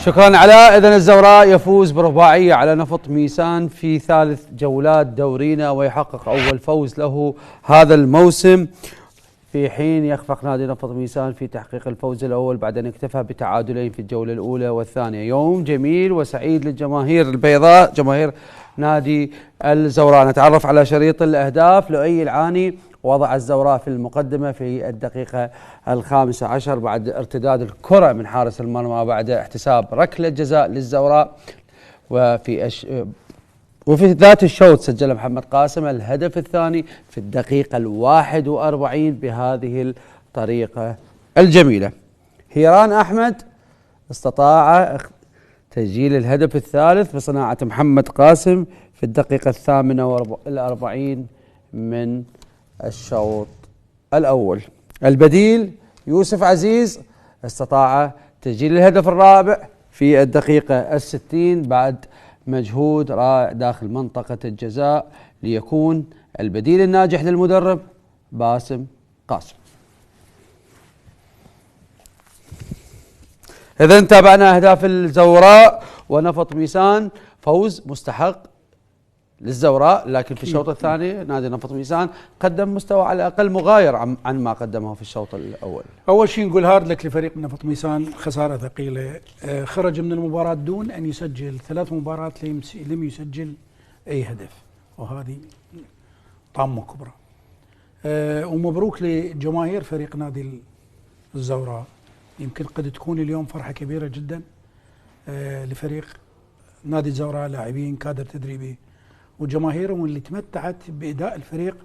شكرا علاء. إذن الزوراء يفوز برباعية على نفط ميسان في ثالث جولات دورينا ويحقق أول فوز له هذا الموسم، في حين يخفق نادي نفط ميسان في تحقيق الفوز الأول بعد أن اكتفى بتعادلين في الجولة الأولى والثانية. يوم جميل وسعيد للجماهير البيضاء، جماهير نادي الزوراء. نتعرف على شريط الأهداف. لؤي العاني وضع الزوراء في المقدمة في الدقيقة 15 بعد ارتداد الكرة من حارس المرمى بعد احتساب ركلة جزاء للزوراء. وفي ذات الشوط سجل محمد قاسم الهدف الثاني في الدقيقة 41 بهذه الطريقة الجميلة. هيران أحمد استطاع تسجيل الهدف الثالث بصناعة محمد قاسم في الدقيقة 48 من الشوط الأول. البديل يوسف عزيز استطاع تسجيل الهدف الرابع في الدقيقة 60 بعد مجهود رائع داخل منطقة الجزاء، ليكون البديل الناجح للمدرب باسم قاسم. إذن تابعنا أهداف الزوراء ونفط ميسان. فوز مستحق للزوراء، لكن في الشوط الثاني نادي نفط ميسان قدم مستوى على الأقل مغاير عن ما قدمه في الشوط الأول. أول شيء نقول هارد لك لفريق نفط ميسان، خسارة ثقيلة. خرج من المباراة دون أن يسجل 3 مباريات، لم يسجل أي هدف، وهذه طامة كبرى. ومبروك لجماهير فريق نادي الزوراء. يمكن قد تكون اليوم فرحة كبيرة جدا لفريق نادي الزوراء، لاعبين كادر تدريبي وجماهيرهم اللي تمتعت بأداء الفريق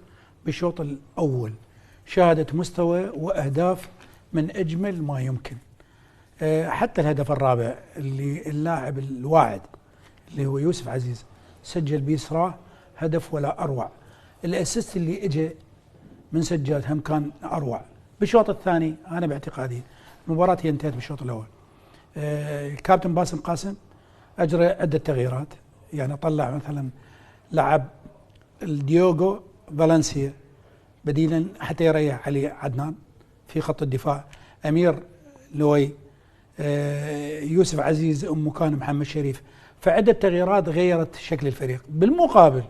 بالشوط الأول، شاهدت مستوى وأهداف من أجمل ما يمكن. حتى الهدف الرابع اللي اللاعب الواعد اللي هو يوسف عزيز سجل بيسراه هدف ولا أروع. الأسيست اللي اجى من سجاد هم كان أروع. بالشوط الثاني أنا باعتقادي المباراة هي انتهت بالشوط الأول. الكابتن باسم قاسم أجرى عدة تغييرات، يعني طلع مثلا لعب الديوغو فالنسيا بديلا حتى يريح علي عدنان في خط الدفاع، أمير لوي، يوسف عزيز مكان محمد شريف. فعدة تغييرات غيرت شكل الفريق. بالمقابل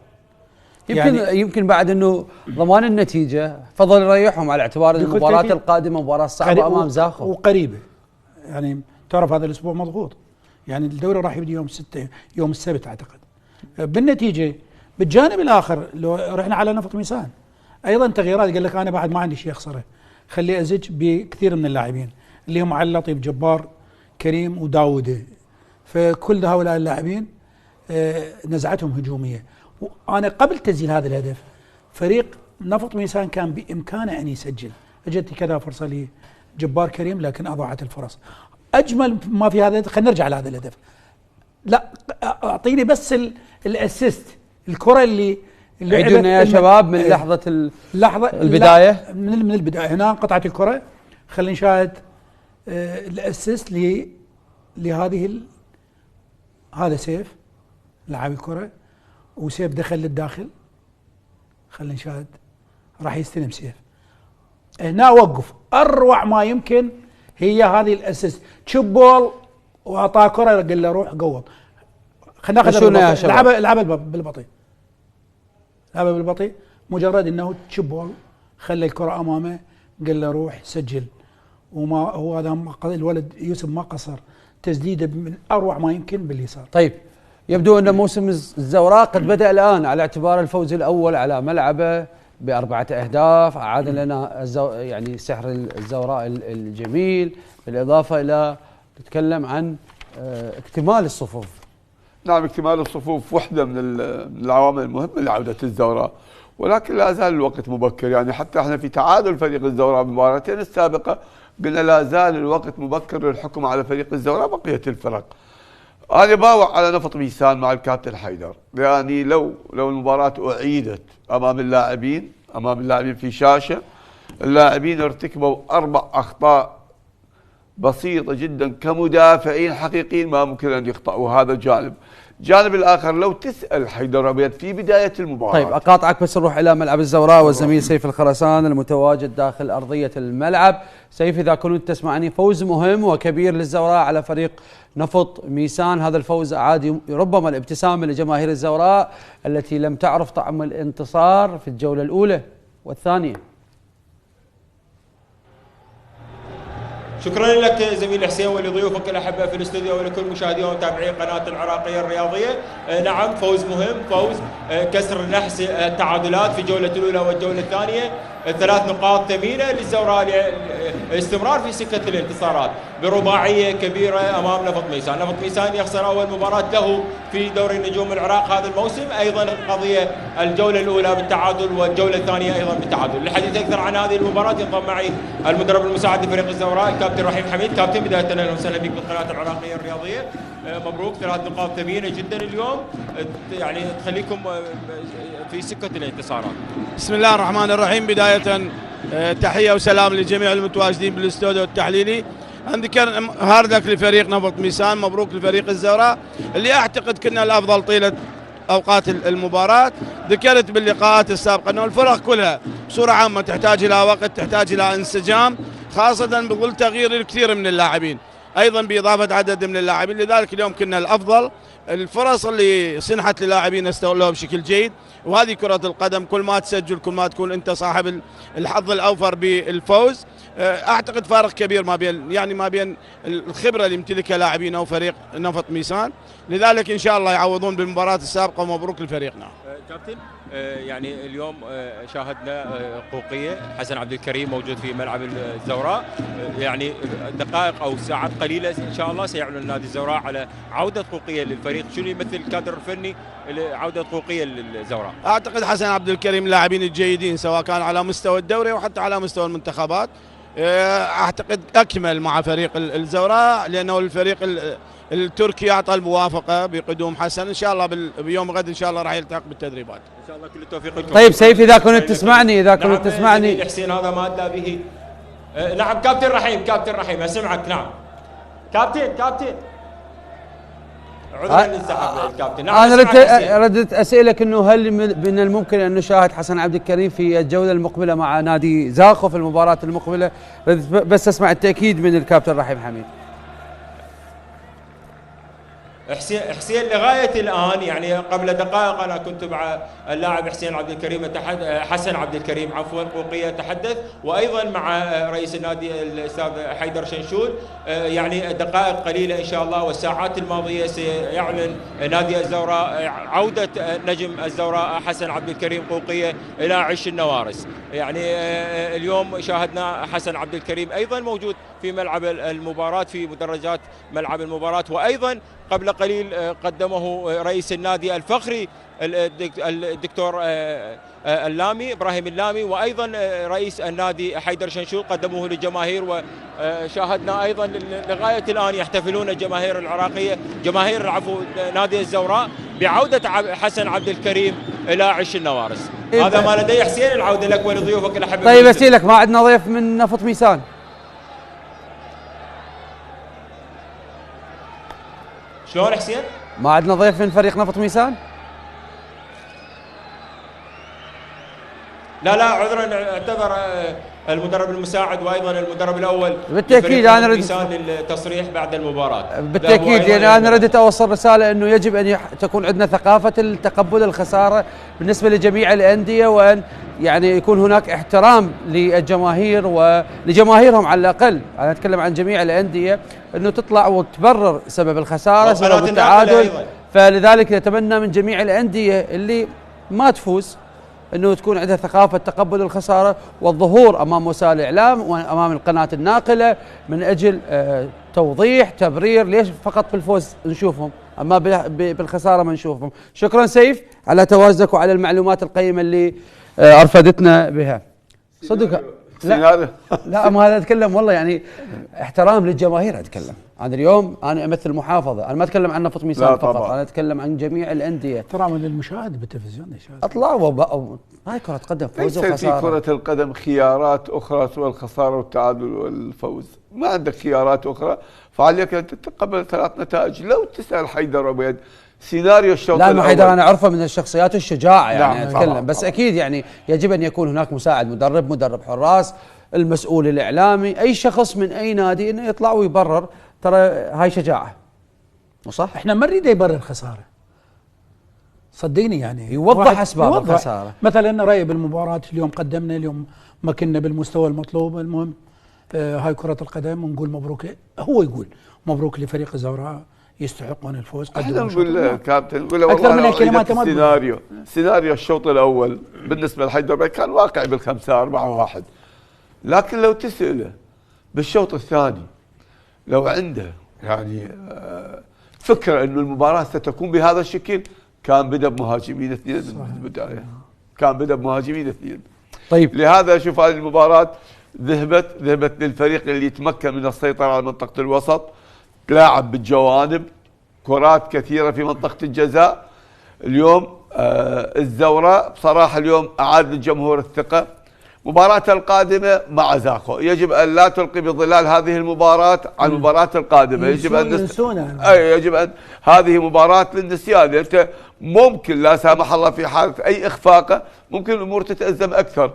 يمكن بعد انه ضمان النتيجه فضل يريحهم على اعتبار ان المباراه القادمه مباراه صعبه امام زاخو وقريبه. يعني تعرف هذا الاسبوع مضغوط، يعني الدوري راح يبدي يوم السبت اعتقد. بالنتيجه بالجانب الاخر لو رحنا على نفط ميسان ايضا تغييرات، قال لك انا بعد ما عندي شيء اخسره، خلي ازج بكثير من اللاعبين اللي هم علي لطيف، جبار، كريم وداوود. فكل هؤلاء اللاعبين نزعتهم هجوميه. وانا قبل تسجيل هذا الهدف فريق نفط ميسان كان بامكانه ان يسجل، اجت كذا فرصه لجبار كريم لكن اضاعت الفرص. اجمل ما في هذا، خلينا نرجع لهذا الهدف. لا اعطيني بس الاسيست، الكره اللي عيدونا يا شباب من لحظه البدايه. من البدايه هنا قطعت الكره. خلينا نشاهد الاسيست لهذه هذا سيف لعب الكره وسيف دخل للداخل. خلينا نشاهد، راح يستلم سيف هنا، وقف اروع ما يمكن. هي هذه الاسيست تشبول واعطاه كره قال له روح قوض. خلينا ناخذ لعبها بالبطيء، لعبها بالبطيء، مجرد انه تشبول خلى الكره امامه قال له روح سجل. وما هو هذا الولد يوسف ما قصر، تسديده من اروع ما يمكن باليسار. طيب يبدو ان موسم الزوراء قد بدأ الان على اعتبار الفوز الاول على ملعبه ب4 أهداف، أعاد لنا يعني سحر الزوراء الجميل، بالإضافة إلى نتكلم عن اكتمال الصفوف. نعم، اكتمال الصفوف وحدة من العوامل المهمة لعودة الزوراء، ولكن لا زال الوقت مبكر. يعني حتى احنا في تعادل فريق الزوراء بالمباراتين السابقة قلنا لا زال الوقت مبكر للحكم على فريق الزوراء بقية الفرق. أنا باوع على نفط ميسان مع الكابتن حيدر، يعني لو المباراة أعيدت أمام اللاعبين في شاشة، اللاعبين ارتكبوا 4 أخطاء بسيطة جدا كمدافعين حقيقيين ما ممكن أن يخطئوا هذا الجانب. الجانب الآخر لو تسأل حيدر أبيض في بداية المباراة. طيب أقاطعك بس نروح إلى ملعب الزوراء والزميل سيف الخرسان المتواجد داخل أرضية الملعب. سيف، إذا كنت تسمعني، فوز مهم وكبير للزوراء على فريق نفط ميسان. هذا الفوز أعاد ربما الابتسامة لجماهير الزوراء التي لم تعرف طعم الانتصار في الجولة الأولى والثانية. شكرا لك زميل حسين ولضيوفك الاحباء في الاستوديو ولكل مشاهدي ومتابعي قناه العراقيه الرياضيه. نعم، فوز مهم، فوز كسر نحس التعادلات في الجوله الاولى والجوله الثانيه. 3 نقاط ثمينه للزوراء للاستمرار في سكه الانتصارات برباعيه كبيره امام نفط ميسان. نفط ميسان يخسر اول مباراه له في دوري نجوم العراق هذا الموسم، ايضا القضيه الجوله الاولى بالتعادل والجوله الثانيه ايضا بالتعادل. للحديث اكثر عن هذه المباراه ينضم معي المدرب المساعد لفريق الزوراء الكابتن رحيم حميد. كابتن، بدايه اهلا وسهلا بك بالقناه العراقيه الرياضيه. مبروك، 3 نقاط ثمينه جدا اليوم يعني تخليكم في سكه الانتصارات. بسم الله الرحمن الرحيم. بدايه تحيه وسلام لجميع المتواجدين بالاستوديو التحليلي. عندي كان هارد لك لفريق نفط ميسان، مبروك لفريق الزوراء اللي اعتقد كنا الافضل طيله اوقات المباراه. ذكرت باللقاءات السابقه انه الفرق كلها بصوره عامه تحتاج الى وقت، تحتاج الى انسجام، خاصه بظل تغيير الكثير من اللاعبين، ايضا باضافه عدد من اللاعبين. لذلك اليوم كنا الافضل. الفرص اللي سنحت للاعبين استغلوها بشكل جيد، وهذه كرة القدم، كل ما تسجل كل ما تكون انت صاحب الحظ الاوفر بالفوز. اعتقد فارق كبير ما بين الخبرة اللي يمتلكها لاعبين او فريق نفط ميسان. لذلك ان شاء الله يعوضون بالمباراة السابقة، ومبروك لفريقنا. كابتن، يعني اليوم شاهدنا قوقية حسن عبد الكريم موجود في ملعب الزوراء. يعني دقائق او ساعات قليله ان شاء الله سيعلن نادي الزوراء على عوده قوقية للفريق. شنو يمثل الكادر الفني لعوده قوقية للزوراء؟ اعتقد حسن عبد الكريم لاعبين الجيدين سواء كان على مستوى الدوري وحتى على مستوى المنتخبات. اعتقد اكمل مع فريق الزوراء لانه الفريق التركي اعطى الموافقه بقدوم حسن. ان شاء الله بيوم غد ان شاء الله راح يلتحق بالتدريبات. ان شاء الله كل التوفيق لكم. طيب سيف، اذا كنت تسمعني نعم حسين، هذا ما ادى به. نعم كابتن رحيم اسمعك. نعم كابتن عذرا للزحف الكابتن. نعم انا ردت اسالك انه هل من الممكن ان نشاهد حسن عبد الكريم في الجوله المقبله مع نادي زاخو في المباراه المقبله؟ ردت بس اسمع التاكيد من الكابتن رحيم حميد. حسين لغايه الان، يعني قبل دقائق انا كنت مع اللاعب حسن عبد الكريم قوقية تحدث، وايضا مع رئيس النادي الاستاذ حيدر شنشول. يعني دقائق قليله ان شاء الله والساعات الماضيه سيعلن نادي الزوراء عوده نجم الزوراء حسن عبد الكريم قوقية الى عش النوارس. يعني اليوم شاهدنا حسن عبد الكريم ايضا موجود في ملعب المباراه، في مدرجات ملعب المباراه، وايضا قبل قليل قدمه رئيس النادي الفخري الدكتور اللامي ابراهيم اللامي، وايضا رئيس النادي حيدر شنشول قدموه للجماهير. وشاهدنا ايضا لغايه الان يحتفلون الجماهير العراقيه نادي الزوراء بعوده حسن عبد الكريم الى عش النوارس. هذا ما لدي حسين، العوده لك ولضيوفك الاحبه. طيب اسالك، ما عندنا ضيف من نفط ميسان؟ شلون حسين؟ ما عندنا ضيف من فريق نفط ميسان؟ لا عذرا، اعتذر المدرب المساعد وايضا المدرب الاول بالتاكيد. انا ردت للتصريح بعد المباراه بالتاكيد، لان انا ردت اوصل رساله انه يجب ان تكون عندنا ثقافه تقبل الخساره بالنسبه لجميع الانديه، وان يعني يكون هناك احترام للجماهير ولجماهيرهم على الاقل. انا اتكلم عن جميع الانديه، انه تطلع وتبرر سبب الخساره، سبب التعادل. فلذلك نتمنى من جميع الانديه اللي ما تفوز انه تكون عندها ثقافه تقبل الخساره والظهور امام وسائل الاعلام وامام القناه الناقله من اجل توضيح تبرير ليش فقط بالفوز نشوفهم اما بالخساره ما نشوفهم. شكرا سيف على تواجدك وعلى المعلومات القيمه اللي ارفدتنا بها. صدق لا ما هذا اتكلم والله، يعني احترام للجماهير. اتكلم انا اليوم، انا امثل محافظه، انا ما اتكلم عن نفط ميسان فقط، انا اتكلم عن جميع الانديه. احتراما للمشاهد بالتلفزيون اطلعوا هاي كره قدم، فوز وخساره. في كره القدم خيارات اخرى سوى الخساره والتعادل والفوز، ما عندك خيارات اخرى، فعليك ان تتقبل 3 نتائج. لو تسال حيدر عبيد سيناريو الشوط لا الاول. ما حيدر انا اعرفه من الشخصيات الشجاعه يعني نعم اتكلم طبعاً بس طبعاً. اكيد يعني يجب ان يكون هناك مساعد مدرب حراس، المسؤول الاعلامي، اي شخص من اي نادي انه يطلع ويبرر، ترى هاي شجاعه وصح. احنا ما نريد يبرر خساره، صدقني يعني يوضح واحد أسباب يوضح. الخسارة. مثلا رأي بالمباراة اليوم قدمنا، اليوم ما كنا بالمستوى المطلوب، المهم هاي كرة القدم، ونقول مبروك، هو يقول مبروك لفريق الزوراء يستحقون الفوز. احنا قدموا شوط نقول كابتن نقول له أكثر والله من لو الكلمات عيدت ما تقول. سيناريو الشوط الاول بالنسبه لحيدر كان واقعي بال5-4-1، لكن لو تساله بالشوط الثاني لو عنده يعني فكره انه المباراه ستكون بهذا الشكل، كان بدا بمهاجمين 2 من البدايه، كان بدا بمهاجمين 2. طيب لهذا اشوف هذه المباراه ذهبت للفريق اللي يتمكن من السيطره على منطقه الوسط، تلاعب بالجوانب، كرات كثيره في منطقه الجزاء. اليوم الزوراء بصراحه اليوم اعاد للجمهور الثقه. مباراته القادمه مع زاخو، يجب ان لا تلقي بظلال هذه المباراه على المباراه القادمه، يجب ان يجب ان هذه مباراه للنسيان. انت ممكن لا سامح الله في حاله اي اخفاقه ممكن الامور تتازم اكثر.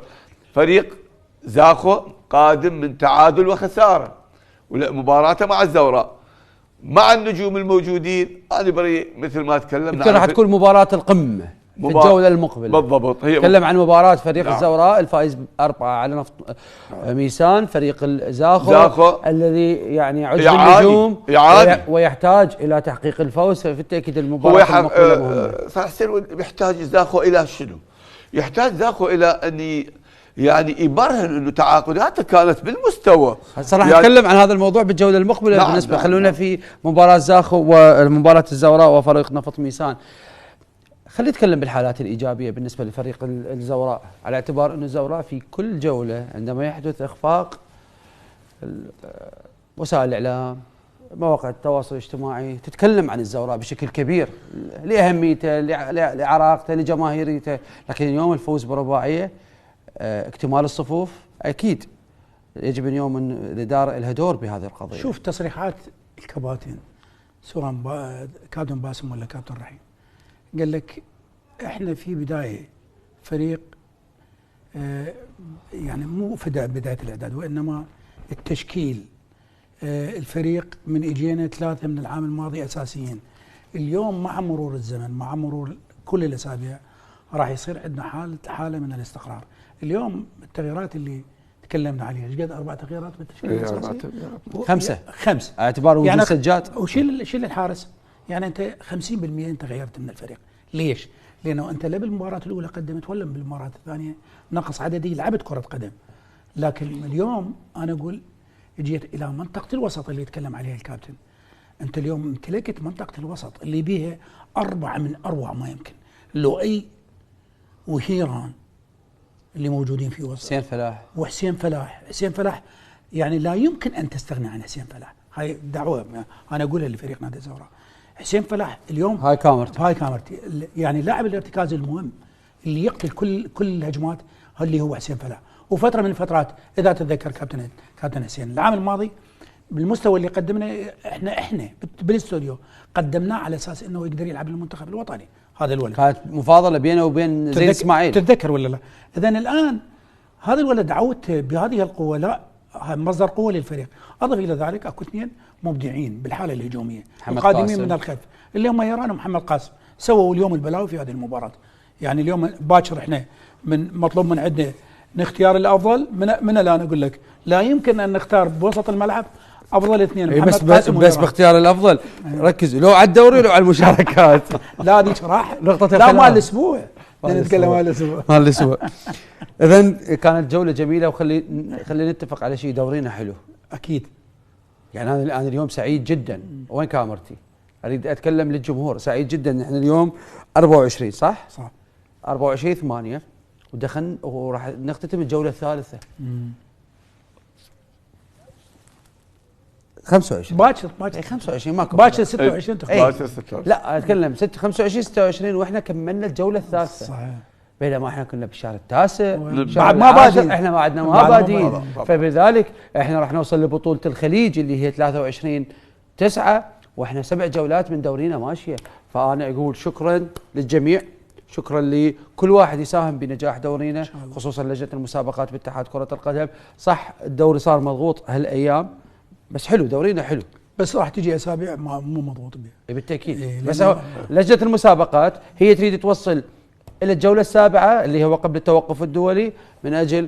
فريق زاخو قادم من تعادل وخساره، ومباراته مع الزوراء مع النجوم الموجودين، انا بريء مثل ما تكلمنا يمكن راح تكون مباراة القمة في الجولة المقبلة. بالضبط. تكلم عن مباراة فريق نعم. الزوراء الفائز ب4 على نفط ميسان، فريق الزاخو الذي يعني عجب النجوم ويحتاج إلى تحقيق الفوز، فبالتأكيد المباراة المقبلة مهمة. صح حسين، يحتاج زاخو إلى شنو؟ يحتاج زاخو إلى أن يعني يبرهن انه تعاقداته كانت بالمستوى. صراحه يعني نتكلم عن هذا الموضوع بالجوله المقبله. نعم بالنسبه نعم خلونا في مباراه زاخو ومباراه الزوراء وفريق نفط ميسان. خلينا نتكلم بالحالات الايجابيه بالنسبه لفريق الزوراء، على اعتبار انه الزوراء في كل جوله عندما يحدث اخفاق وسائل الاعلام، مواقع التواصل الاجتماعي تتكلم عن الزوراء بشكل كبير لاهميته، لعراقته، لجماهيريته، لكن اليوم الفوز برباعيه، اكتمال الصفوف، اكيد يجب اليوم ان الاداره لها دور بهذه القضيه. شوف تصريحات الكباتن سواء كابتن باسم ولا كابتن رحيم، قال لك احنا في بدايه فريق يعني مو بدايه الاعداد، وانما التشكيل. الفريق من اجينا 3 من العام الماضي اساسيين، اليوم مع مرور الزمن مع مرور كل الاسابيع راح يصير عندنا حاله من الاستقرار. اليوم التغييرات اللي تكلمنا عليها، ايش قد 4 تغييرات بالتشكيل الاساسي؟ 5 اعتبار وجود يعني سجاد وشيل الحارس، يعني انت 50% انت غيرت من الفريق. ليش؟ لانه انت لا بالمباراه الاولى قدمت ولا بالمباراه الثانيه نقص عددي لعبت كره قدم، لكن اليوم انا اقول جيت الى منطقه الوسط اللي يتكلم عليها الكابتن. انت اليوم امتلكت منطقه الوسط اللي بيها 4 من اروع ما يمكن، لؤي وهيران اللي موجودين في وسط، حسين فلاح حسين فلاح يعني لا يمكن ان تستغني عن حسين فلاح. هاي دعوه انا اقولها لفريق نادي الزوراء. حسين فلاح اليوم هاي كامرتي يعني لاعب الارتكاز المهم اللي يقتل كل الهجمات اللي هو حسين فلاح. وفتره من الفترات اذا تتذكر كابتن حسين العام الماضي بالمستوى اللي قدمنا احنا بالاستوديو قدمناه على اساس انه يقدر يلعب المنتخب الوطني. هذا الولد كانت مفاضله بينه وبين زين اسماعيل، تتذكر ولا لا؟ اذا الان هذا الولد عودته بهذه القوه، لا مصدر قوه للفريق. اضف الى ذلك اكو 2 مبدعين بالحاله الهجوميه القادمين من الخلف اللي هم يران ومحمد قاسم، سووا اليوم البلاوي في هذه المباراه. يعني اليوم باكر احنا مطلوب من عندنا اختيار الافضل من الان اقول لك لا يمكن ان نختار بوسط الملعب افضل 2 محمد قاسم بس باختيار الافضل. ركزوا لو على الدوري ولو على المشاركات. لا هذيك راح نقطه لا مال الاسبوع نتكلم مال الاسبوع. اذا كانت جوله جميله، خلينا نتفق على شيء، دورينا حلو اكيد. يعني انا اليوم سعيد جدا. وين كاميرتي؟ اريد اتكلم للجمهور. سعيد جدا. احنا اليوم 24 صح 24/8 ودخلنا وراح نختتم الجوله الثالثه 25 باكر 25 ماكو باكر 26 باكر 26 لا اتكلم 25 26 واحنا كملنا الجوله الثالثه صحيح. بينما احنا كنا بالشهر التاسع بعد ما بادين، احنا بعدنا ما بادين، فبذلك احنا راح نوصل لبطوله الخليج اللي هي 23/9 واحنا 7 جولات من دورينا ماشيه. فانا اقول شكرا للجميع، شكرا لكل واحد يساهم بنجاح دورينا، خصوصا لجنه المسابقات باتحاد كره القدم. صح الدوري صار مضغوط هالايام، بس حلو دورينا حلو، بس راح تجي اسابيع مو مضغوط بها بالتاكيد. بس لجنه المسابقات هي تريد توصل الى الجوله السابعه اللي هو قبل التوقف الدولي من اجل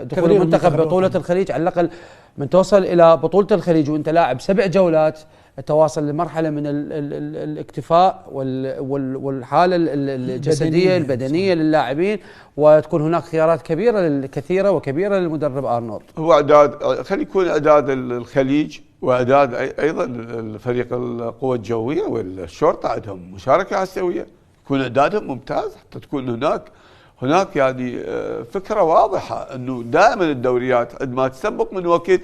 دخول المنتخب بطوله الخليج. على الاقل من توصل الى بطوله الخليج وانت لاعب 7 جولات، تواصل لمرحله من الاكتفاء والحاله الجسديه البدنيه للاعبين، وتكون هناك خيارات كثيره وكبيره للمدرب ارنولد. هو اعداد، خلي يكون اعداد الخليج واعداد ايضا الفريق القوى الجويه والشرطه عندهم مشاركه اسيويه، يكون اعدادهم ممتاز حتى تكون هناك يعني فكره واضحه انه دائما الدوريات عندما تسبق من وقت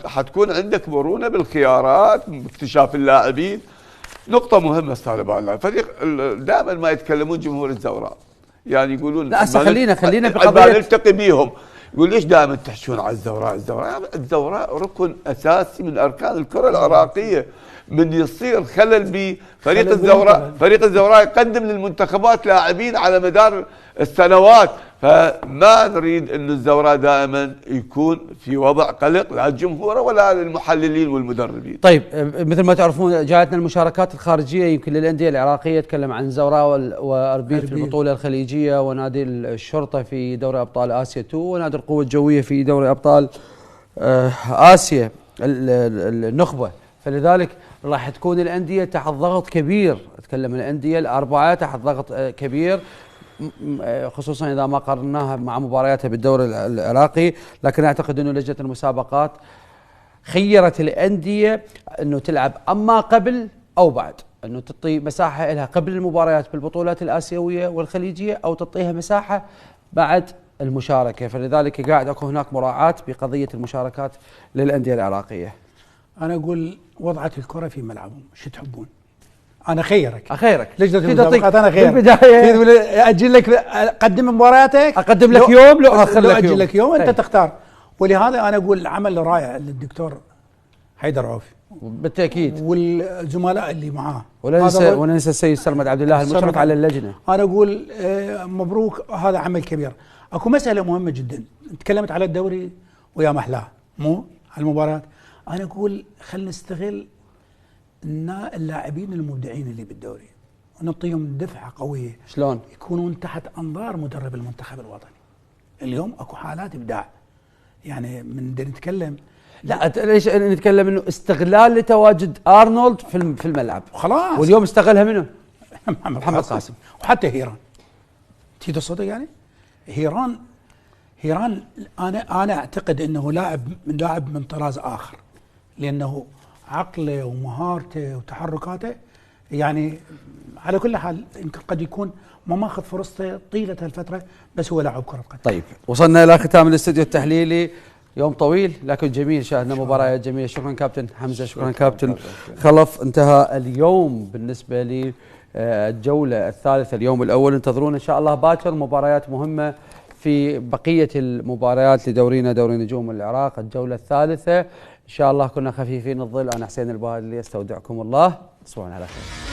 حتكون عندك مرونه بالخيارات باكتشاف اللاعبين. نقطه مهمه استاذ ابو علاء، فريق دائما ما يتكلمون جمهور الزوراء، يعني يقولون لا خلينا بقضيه نلتقي بيهم، يقول ليش دائما تحشون على الزوراء ركن اساسي من اركان الكره العراقيه. من يصير خلل بفريق الزوراء يقدم للمنتخبات لاعبين على مدار السنوات، فما نريد أن الزوراء دائما يكون في وضع قلق لا الجمهور ولا للمحللين والمدربين. طيب مثل ما تعرفون جاءتنا المشاركات الخارجيه يمكن للانديه العراقيه، تكلم عن الزوراء واربيل في البطوله الخليجيه، ونادي الشرطه في دوري ابطال اسيا 2، ونادي القوه الجويه في دوري ابطال اسيا النخبه. فلذلك راح تكون الانديه تحت ضغط كبير، اتكلم الانديه الاربعه تحت ضغط كبير، خصوصا اذا ما قارناها مع مبارياتها بالدوري العراقي. لكن اعتقد انه لجنه المسابقات خيرت الانديه انه تلعب اما قبل او بعد، انه تعطي مساحه لها قبل المباريات بالبطولات الاسيويه والخليجيه، او تعطيها مساحه بعد المشاركه. فلذلك قاعد اكو هناك مراعاه بقضيه المشاركات للانديه العراقيه. انا اقول وضعت الكره في ملعبهم، شو تحبون؟ انا خيرك لجنه المسابقات، انا خيرك بالبدايه اجل لك، قدم مبارياتك، اقدم لك يوم لو اخر لك اجل يوم، لك يوم انت تختار. ولهذا انا اقول عمل رائع للدكتور حيدر عوفي بالتاكيد والزملاء اللي معاه، ولا ننسى السيد سرمد عبد الله المشرف على اللجنه. انا اقول مبروك، هذا عمل كبير. اكو مساله مهمه جدا، تكلمت على الدوري ويا محلاه مو على المباراه. انا اقول خلينا نستغل اللاعبين المبدعين اللي بالدوري ونعطيهم دفعه قويه. شلون؟ يكونون تحت انظار مدرب المنتخب الوطني. اليوم اكو حالات ابداع، يعني من نتكلم، لا ليش نتكلم انه استغلال لتواجد ارنولد في الملعب خلاص، واليوم استغلها منه محمد قاسم وحتى هيران. تي تصدق يعني هيران انا اعتقد انه لاعب من طراز اخر، لانه عقله ومهارته وتحركاته، يعني على كل حال يمكن قد يكون ما ماخذ فرصته طيله هالفتره، بس هو لاعب كره قدم. طيب وصلنا الى ختام الاستوديو التحليلي، يوم طويل لكن جميل، شاهدنا مباريات جميله. شكرا كابتن حمزه، شكرا كابتن خلف. انتهى اليوم بالنسبه لي الجوله الثالثه، اليوم الاول. انتظرونا ان شاء الله باكر مباريات مهمه في بقيه المباريات لدورينا دوري نجوم العراق الجوله الثالثه ان شاء الله. كنا خفيفين الظل. انا حسين الباهلي استودعكم الله، تصبحون على خير.